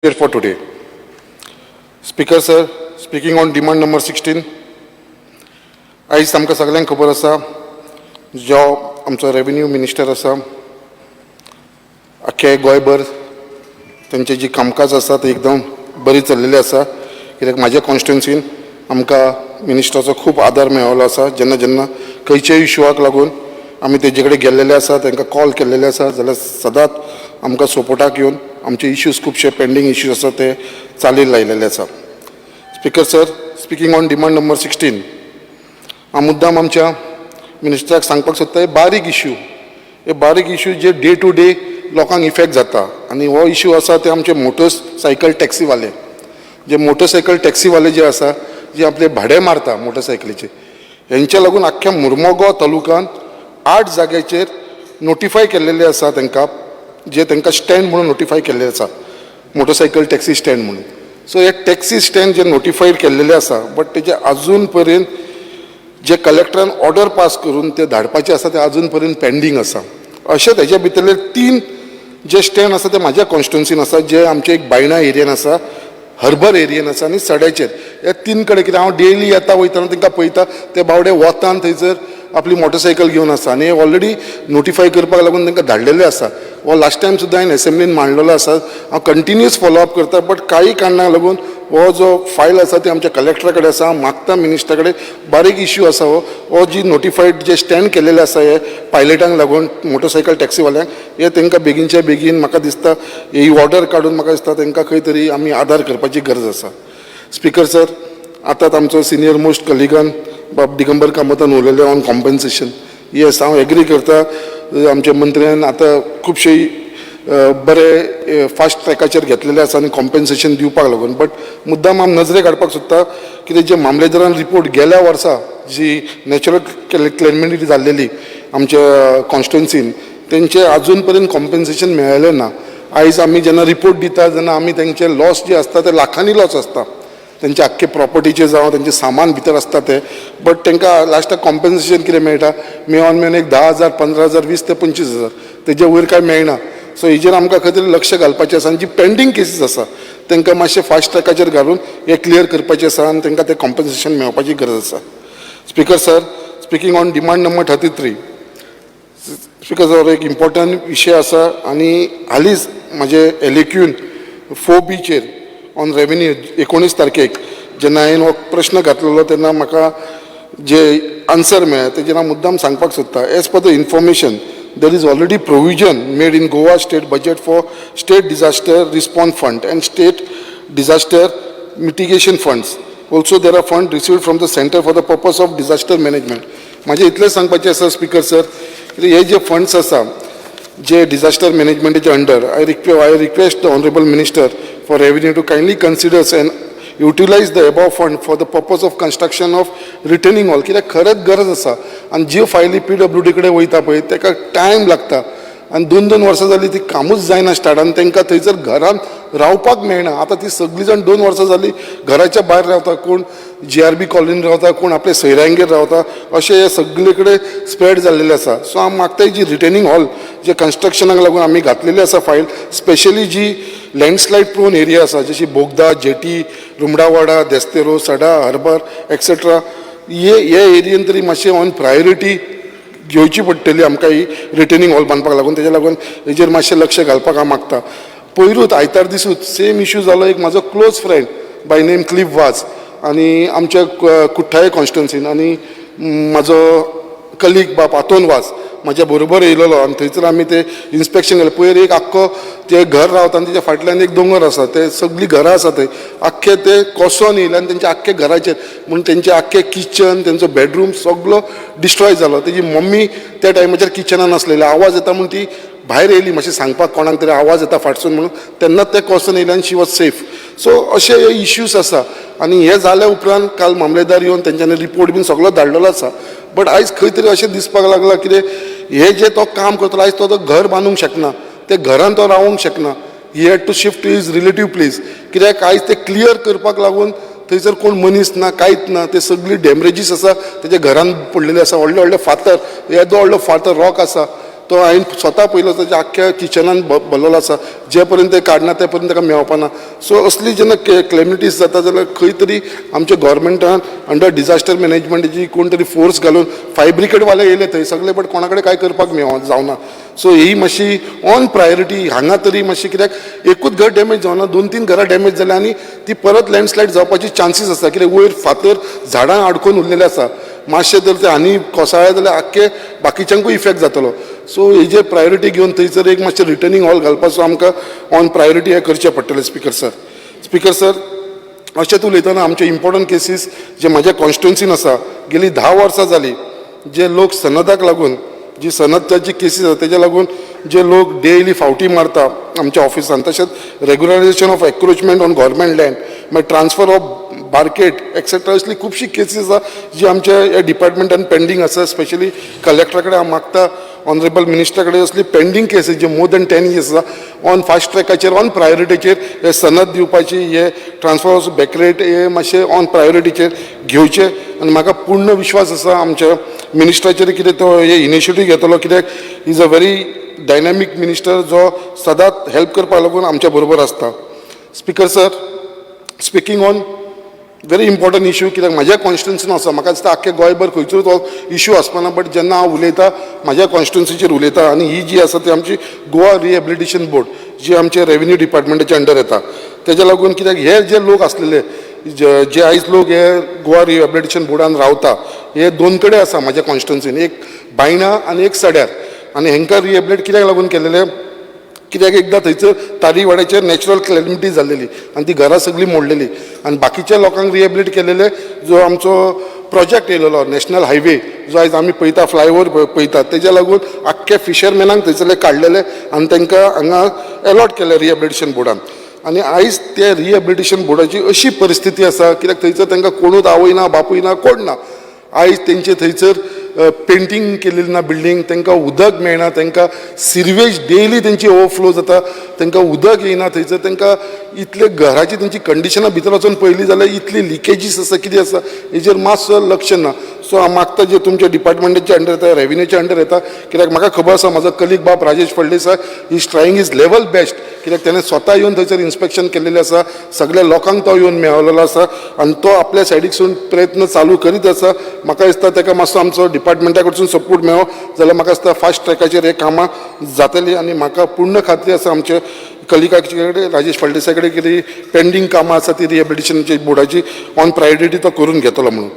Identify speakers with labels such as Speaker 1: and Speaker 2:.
Speaker 1: For today. Speaker sir, speaking on demand number 16, आयज आमकां सगल्यांक खबर आसा, जो आमचो रेवेन्यू मिनिस्टर आसा, अख्खे गोंयभर तेंचे जी कामकाज आसा ते एकदम बरी चल्लेली आसा, कित्याक म्हाज्या कॉन्स्टिट्युन्सीन आमकां मिनिस्टराचो खूब आदार मेळिल्लो आसा. जेन्ना जेन्ना खंयच्याय इशुआक लागून आमी तेजे कडेन गेल्लेले आसा, तांकां कॉल केल्लेले आसा, जाल्यार सदांच आमकां सपोर्टाक येवन आमचे इश्यूज, खुबशे पेंडींग इश्यूज आसा, ते चालीक लायलेले आसा. Speaker sir, speaking on demand number 16, हांव मुद्दाम आमच्या मिनिस्टराक सांगपाक सोदता, हे बारीक इश्यू, हे बारीक इश्यू जे डे टू डे लोकांक इफेक्ट जाता आनी हो इश्यू आसा ते आमचे मोटरसायकल टॅक्सीवाले, जे मोटरसायकल टॅक्सीवाले जे आसा, जे आपले भाडें मारता मोटरसायकलीचे, हेंच्या लागून आख्ख्या मुरमुगांव तालुकान आठ जाग्याचेर नोटिफाय केल्लेले आसा तांकां, जे तांकां स्टँड म्हणून नोटिफाय केल्ले आसा, मोटरसायकल टॅक्सी स्टँड म्हणून. सो हे टॅक्सी स्टँड जे नोटिफायड केल्लेले आसा, बट तेजे अजून पर्यंत जे कलेक्टरान ऑर्डर पास करून ते धाडपाचे आसा, ते अजून पर्यंत पेंडींग आसा. अशें तेच्या भितरले तीन जे स्टँड आसा, ते म्हाज्या कॉन्स्टिट्युन्सीन आसा, जे आमचे एक बायणा एरियन आसा, हर्बर एरियन आसा आनी सड्याचेर. ह्या तीन कडेन, कित्याक हांव डेली येता वयतना तांकां पळयता, ते बावडे वतान थंयसर आपली मोटरसायकल घेवन आसा आनी ऑलरेडी नोटिफाय करपाक लागून तांकां धाडलेले आसा. हो लास्ट टायम सुद्दां हांवें एसेंब्लीन मांडलेलो आसा. हांव कंटिन्युअस फॉलोअप करता, बट काही कारणाक लागून हो जो फायल आसा ते आमच्या कलेक्टरा कडेन आसा. हांव मागता मिनिस्टरा कडेन, बारीक इश्यू आसा हो. हो जी नोटिफायड जे स्टँड केलेले आसा, हे पायलटांक लागून, मोटरसायकल टॅक्सीवाल्यांक, हे तांकां बेगीनच्या बेगीन म्हाका दिसता ही ऑर्डर काडून म्हाका दिसता तांकां खंय तरी आमी आदार करपाची गरज आसा. स्पीकर सर, आतांच आमचो सिनियर मोस्ट कलिगान बाब दिगंबर कामतान उलयले ऑन कॉम्पन्सेशन. येस, हांव एग्री करता, आमच्या मंत्र्यान आतां खुबशे बरे फास्ट ट्रॅकाचेर घेतलेले आसा आनी कॉम्पन्सेशन दिवपाक लागून. बट मुद्दाम हांव नजरेक हाडपाक सोदता, कितें जे मामलेदारान रिपोर्ट गेल्या वर्सा जी नॅचरल कॅलॅमिटी जाल्लेली आमच्या कॉन्स्टिट्युन्सीन, तेंचे अजून पर्यंत कॉम्पन्सेशन मेळ्ळें ना. आयज आमी जेन्ना रिपोर्ट दिता तेन्ना आमी तेंचे लॉस जे आसता, ते लाखांनी लॉस आसता, तेंचे आख्खे प्रॉपर्टीचे जावं, तेंचें सामान भितर आसता तें. बट तांकां लास्टाक कॉम्पन्सेशन कितें मेळटा? मेळोन मेळोन एक 10,000, 15,000, 20 ते 25 हजार, तेजे वयर कांय मेळना. सो हेजेर आमकां खंय तरी लक्ष घालपाचें आसा आनी जी पेंडींग केसीस आसा, तांकां मातशें फास्ट ट्रॅकाचेर घालून हें क्लियर करपाचें आसा आनी तांकां तें कॉम्पन्सेशन मेळपाची गरज आसा. Speaker sir, speaking on demand number 33, speaker sir, एक इम्पॉर्टंट विशय आसा आनी हालींच म्हाजे एलएक्यून 4बीचेर ऑन रेवेन्यू 19 तारखेक जेन्ना हांवें हो प्रश्न घातलेलो, तेन्ना म्हाका जे आन्सर मेळ्ळें, तेजेर हांव मुद्दाम सांगपाक सोदता. As per the information, there is already provision made in Goa State budget for State Disaster Response Fund and State Disaster Mitigation Funds. Also, there are fund received from the centre for the purpose of disaster management. म्हाजें इतलेंच सांगपाचें आसा speaker sir, कित्याक हे जे funds आसा, जे disaster मॅनेजमेंटाचे under, I request the honourable Minister for Revenue to kindly considers and utilize the above fund for the purpose of construction of retaining wall, कित्याक खरेंच गरज आसा. आनी ज्यो फायली पीडब्ल्यूडी कडेन वयता पळय, ताका टायम लागता आनी दोन दोन वर्सां जालीं ती कामूच जायना स्टार्ट आनी तांकां थंयसर घरांत रावपाक मेळना. आतां ती सगळीं जाण 2 वर्सां जालीं घराच्या भायर रावता. कोण जीआरबी कॉलनीन रावता, कोण आपल्या सोयऱ्यांगेर रावता, अशें हे सगळे कडेन स्प्रेड जाल्लेलें आसा. सो हांव मागता, जी रिटेनिंग हॉल जे कन्स्ट्रक्शनाक लागून आमी घातलेली आसा फायल, स्पेशली जी लँडस्लायड प्रोन एरिया आसा, जशी बोगदा, जेटी, रुमडावाडा, देस्तेरो, सडा, हर्बर एक्सेट्रा, हे हे एरियेन तरी मातशें ऑन प्रायोरिटी घेवची पडटली आमकां ही रिटेनिंग हॉल बांदपाक लागून. तेज्या लागून हेजेर मातशें लक्ष घालपाक हांव मागता. पयरूच आयतार दिसूच सेम इशू जालो. एक म्हाजो close friend by name Cliff Vaz आनी आमच्या कुठ्ठाळे कॉन्स्टिट्युन्सीन आनी म्हाजो कलीग बाब आतोन वाज म्हाज्या बरोबर येयलेलो आनी थंयसर आमी ते इन्स्पेक्शन केलें. पयर एक आख्खो ते घर रावता आनी तेच्या फाटल्यान एक दोंगर आसा, ते सगळीं घरां आसा, थंय आख्खे ते कोसोन येयले आनी तेंच्या आख्खे घराचेर म्हूण तेंचे आख्खे किचन, तेंचो बेडरूम सगलो डिस्ट्रॉय जालो. तेजी मम्मी त्या टायमाचेर किचनान आसलेली. आवाज येता म्हूण ती भायर येयली मातशें सांगपाक, कोणाक तरी आवाज येता फाटसून म्हणून. तेन्नाच ते कोसोन येयले आनी she was safe. So अशे हे इश्यूज आसा आनी हे जाल्या उपरांत काल मामलेदार येवन तेंच्यांनी रिपोर्ट बीन सगलो धाडलेलो आसा. बट आयज खंय तरी अशें दिसपाक लागलां, कितें हे जे तो काम करतलो, आयज तो तो घर बांदूंक शकना, ते घरान तो रावूंक शकना. He had to shift to his relative place, कित्याक आयज ते क्लियर करपाक लागून थंयसर कोण मनीस ना, कांयच ना. ते सगळी डॅमेजीस आसा, तेच्या घरान पडलेले आसा. व्हडले व्हडले फातर, येदो व्हडलो फातर रॉक आसा. तो हांवें स्वता पयलो, ताच्या आख्ख्या किचनान भरलेलो आसा. जे पर्यंत ते काडना ते पर्यंत ताका मेळपाना. सो असली जेन्ना क्लेमिटीज जाता जाल्यार खंय तरी आमच्या गोवोरमेंटान अंडर डिजास्टर मॅनेजमेंटाची कोण तरी फोर्स घालून, फायर ब्रिगेडवाले येयले थंय सगळे, बट कोणा कडेन कांय करपाक मेळ जावना. सो ही मातशी ऑन प्रायोरिटी हांगा तरी मातशी, कित्याक एकूच घर डॅमेज जावना, दोन तीन घरां डॅमेज जाल्या आनी ती परत लँडस्लायड जावपाची चान्सीस आसा, कित्याक वयर फातर झाडां आडकोन उरलेले आसा. मातशें जर ते आनी कोसळ्ळे जाल्यार आख्खे बाकीच्यांकूय इफेक्ट जातलो. सो हेजेर प्रायोरिटी घेवन थंयसर एक मातशें रिटर्नींग हॉल घालपाचो आमकां ऑन प्रायोरिटी हें करचें पडटलें, स्पिकर सर. स्पिकर सर, अशेंच उलयतना आमचे इम्पॉर्टंट केसीस जे म्हाज्या कॉन्स्टिट्युन्सीन आसा, गेली 10 वर्सां जालीं जे लोक सनदाक लागून, जी सनदाची केसीस आसा तेज्या लागून जे लोक डेली फावटी मारता आमच्या ऑफिसान, तशेंच regularisation of encroachment on government land, मागीर ट्रान्सफर ऑफ बार्केट एक्सेट्रा, असली खुबशी केसीस आसा जी आमच्या ह्या डिपार्टमेंटान पेंडींग आसा. स्पेशली कलेक्टरा कडेन हांव मागता, ऑनरेबल मिनिस्टरा कडेन, असली पेंडींग केसीस जे मोर दॅन 10 इयर्स आसा, ऑन फास्ट ट्रॅकाचेर, ऑन प्रायोरिटीचेर हे सनद दिवपाची, हे ट्रान्सफर ऑफ बॅकरेट हे मातशे ऑन प्रायोरिटीचेर घेवचे. आनी म्हाका पूर्ण विश्वास आसा आमच्या मिनिस्टराचेर, कितें तो हे इनिशिएटीव घेतलो, कित्याक is a very dynamic minister जो सदांच हेल्प करपाक लागून आमच्या बरोबर आसता. Speaker sir, speaking on very important issue, कित्याक म्हाज्या कॉन्स्टिट्युन्सीन आसा, म्हाका दिसता आख्खे गोंयभर खंयचोच हो इशू आसपाना, बट जेन्ना हांव उलयता म्हाज्या कॉन्स्टिट्युन्सीचेर उलयता. आनी ही जी आसा ती आमची गोवा रिहेबिलिटेशन बोर्ड जी आमच्या रेवेन्यू डिपार्टमेंटाच्या अंडर येता, तेज्या लागून, कित्याक हे जे लोक आसलेले, जे जे आयज लोक हे गोवा रिहेबिलिटेशन बोर्डान रावता, हे दोन कडेन आसा म्हाज्या कॉन्स्टिट्युन्सीन, एक बायणा आनी एक सड्यार. आनी हेंकां रिहेबिलिटेट कित्याक लागून केलेलें? कित्याक एकदां थंयसर तारीवाड्याचेर नॅचरल क्लॅमिटी जाल्लेली आनी ती घरां सगळीं मोडलेली आनी बाकीच्या लोकांक रिहेबिलिटेट केलेले. जो आमचो प्रोजेक्ट येयलेलो नॅशनल हायवे, जो आयज आमी पळयता, फ्लायओवर पळयतात, तेज्या लागून आख्खे फिशरमॅनांक थंयसरले काडलेले आनी तांकां हांगा एलॉट केले रिहेबिलिटेशन बोर्डान. आनी आयज ते रिहेबिलिटेशन बोर्डाची अशी परिस्थिती आसा, कित्याक थंयसर तांकां कोणूच आवय ना, बापूय ना, कोण ना. आयज तेंचे थंयसर पेंटींग केलेली ना बिल्डींग, तांकां उदक मेळना, तांकां सिवेज डेली तेंची ओवरफ्लो जाता, तांकां उदक येयना थंयसर. तांकां इतले घराची तेंची कंडिशनां भितर वचून पळयली जाल्यार इतली लिकेजीस आसा, कितें आसा, हेजेर मातसो लक्ष ना. सो हांव मागता, जे तुमच्या डिपार्टमेंटाच्या अंडर येता, रेवेन्यूच्या अंडर येता, कित्याक म्हाका खबर आसा म्हाजो कलीग बाब Rajesh Phaldesai is trying his level best, कित्याक तेणें स्वता येवन थंयसर इन्स्पेक्शन केल्लेलें आसा, सगळ्या लोकांक तो येवन मेळलेलो आसा आनी तो आपल्या सायडीकसून प्रयत्न चालू करीत आसा. म्हाका दिसता ताका मातसो आमचो डिपार्टमेंटा कडसून सपोर्ट मेळो जाल्यार म्हाका दिसता फास्ट ट्रॅकाचेर हे कामां जातलीं. आनी म्हाका पूर्ण खात्री आसा आमचे कलिगाचे कडेन, राजेश फळदेसाय कडेन, कितें पेंडींग कामां आसा ती रिहेबिलिटेशनची बोर्डाची ऑन प्रायोरिटी तो करून घेतलो म्हणून.